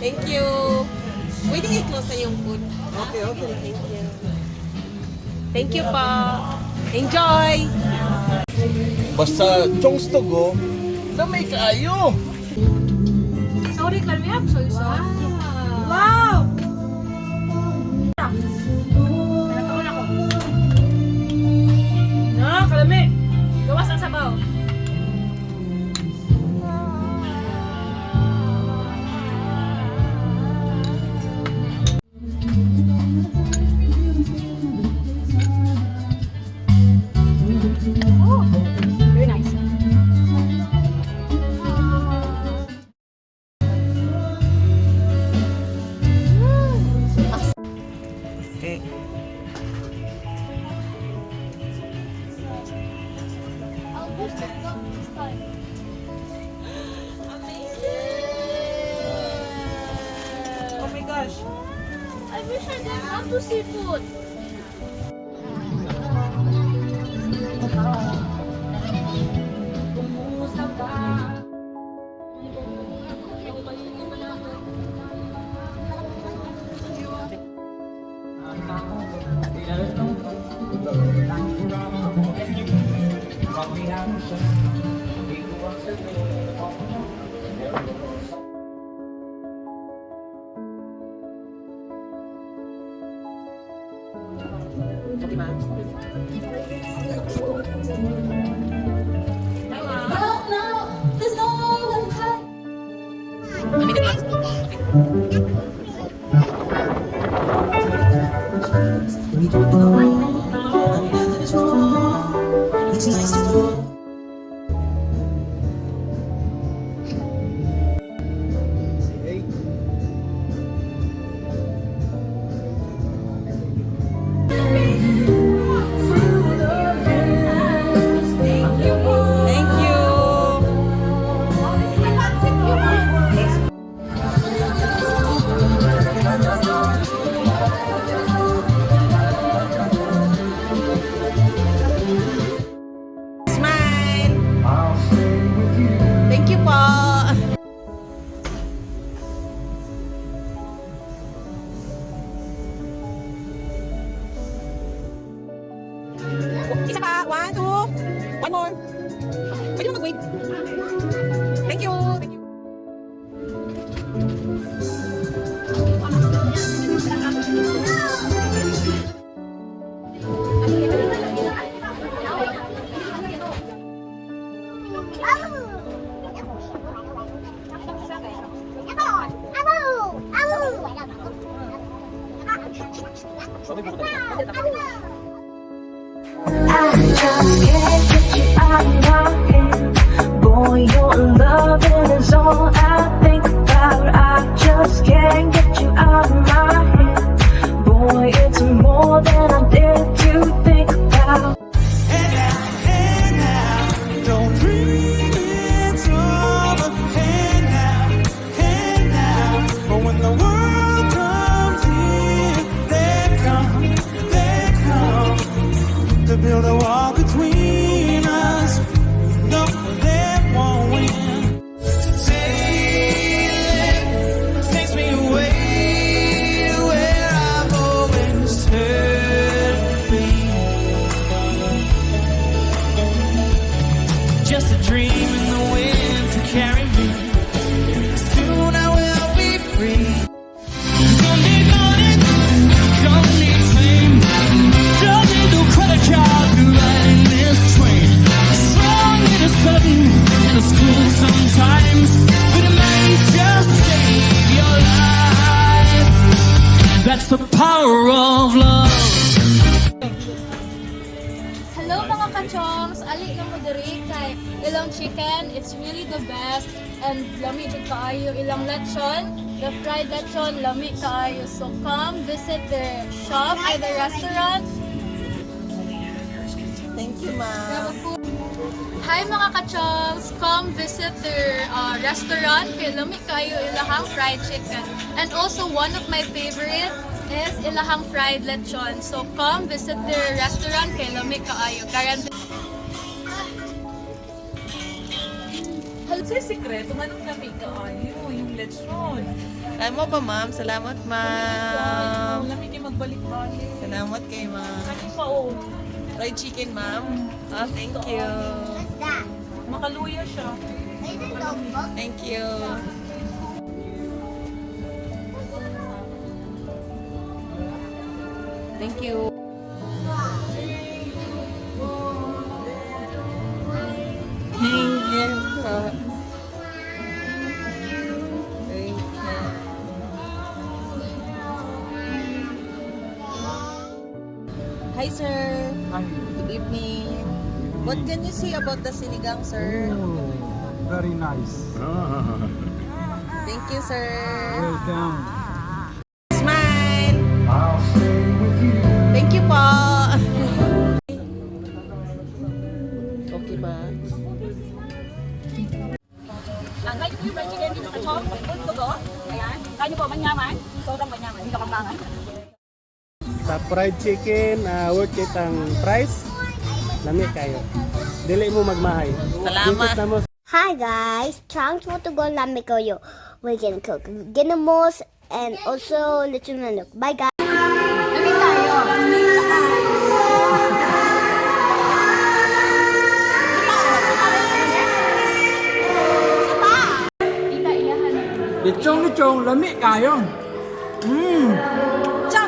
Thank you. Pwede i-close na yung food. Okay. Thank you. Thank you po. Enjoy! Basta Chong's to go, lamay kaayo. Sorry, can we have soy sauce? Wow! Nagkaon ako. No, kalami. Gawas ang sabaw. Oh, very nice. Okay. I'll push the dog this time. Amazing! Oh my gosh. I wish I didn't have to seafood. Okay, ma. No, there's no one high. A minute lang. Okay. It's nice to know. Hey. Thank you. Smile. Thank you po. Isa pa. One, two. One more. Pwede mo mag-wait. Thank you. Thank you. I just can't get you out of my head. Boy, your loving is all I think about. I just can't get you out of my head. Boy, it's more than I dare to think about. Hey now, don't dream it's over. Hey now, hey now. But when the world comes in, they come to build a wall between us. No, they won't win. Sailing takes me away to where I've always heard be. Just a dream in the wind to carry me. Soon I will be free. Don't need money, don't need fame, don't need no credit card to ride in this train. Strong and it's sudden and it's cool sometimes, but it might just save your life. That's the power of love. Hello, mga kachongs! Ali na mo diri kay ilang chicken, it's really the best and lami jud kaayo ilang lechon, the fried lechon, lami kaayo. So come visit their shop or the restaurant. Thank you, Grab ma'am. a food. Hi, mga kachongs! Come visit their restaurant kay lami kaayo ilahang fried chicken. And also one of my favorite is ilahang fried lechon. So come visit their restaurant kay lami kaayo. Guarantee. Sa sikreto, anong lami kaayo, yung lechon. Ay mo pa, ma'am. Salamat, ma'am. Lami kay magbalik-balik. Salamat kay ma'am. Ano pa oh? Fried chicken, ma'am. Ah, thank you. Makaluya siya. Thank you. Thank you. Thank you. Thank you. Hi, sir. Hi. Good evening. What can you say about the sinigang, sir? Oh, very nice. Thank you, sir. Welcome. Smile. I'll stay with you. Thank you po. Okay ba? Ang try niyo po yung fried chicken dito sa Chong's Food to Go. Ayan. Try niyo po, manyaman. Sobrang manyaman. Hindi kapampangan. Sa fried chicken, worth it ang price. Lami kayo. Dili mo magmahay. Salamat. Dito na mo. Hi guys, Chong's Food to Go lami kayo. We can cook ginamos and also lechon manok. Bye, guys. Lami kayo. Tita, iyahan. Lechong lechong, lami kayo. Chong!